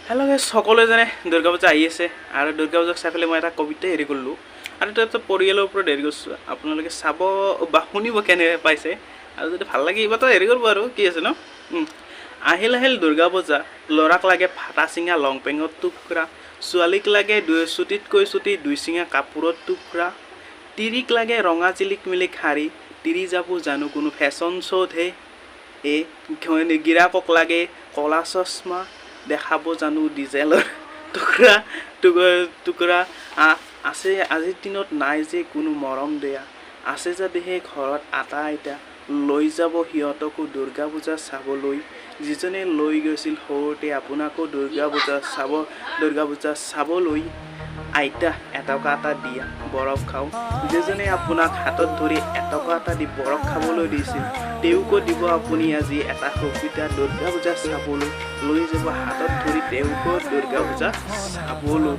Hello' guys, সকলোৱে জানে দুৰ্গা পূজা আহি আছে আৰু দুৰ্গা পূজাক চাই পেলাই মই এটা কবিতা হেৰি কৰিলোঁ আৰু এইটো এটা পৰিয়ালৰ ওপৰত হেৰি কৰিছোঁ। আপোনালোকে চাব বা শুনিব কেনেকৈ পাইছে আৰু যদি ভাল লাগে কিবা এটা হেৰি কৰিব আৰু কি আছে ন। আহিল আহিল দুৰ্গা পূজা, ল'ৰাক লাগে ফাটা চিঙা লং পেণ্টৰ টুকুৰা, ছোৱালীক লাগে দুই চুটিতকৈ চুটি দুই চিঙা কাপোৰৰ টুকুৰা, তিৰিক লাগে ৰঙা জিলিক মিলিক শাৰী, তিৰি যাব জানো কোনো ফেশ্বন শ্ব'তহে, এই গিৰাকক লাগে ক'লা চশমা, দেখাব জানো ডিজেলৰ টুকুৰা টুকুৰা টুকুৰা। আছে আজিৰ দিনত নাই যে কোনো মৰম দয়া, আছে যদিহে ঘৰত আতা আইতা, লৈ যাব সিহঁতকো দুৰ্গা পূজা চাবলৈ, যিজনে লৈ গৈছিল সৰুতে আপোনাকো দুৰ্গা পূজা চাব, দুৰ্গা পূজা চাবলৈ। আইতা এটকা এটা দিয়া বৰফ খাওঁ, যিজনে আপোনাক হাতত ধৰি এটকা এটা দি বৰফ খাবলৈ দিছিল, তেওঁকো দিব আপুনি আজি এটা সুবিধা, দুৰ্গা পূজা চাবলৈ লৈ যাব হাতত ধৰি তেওঁকো দুৰ্গা পূজা চাবলৈ।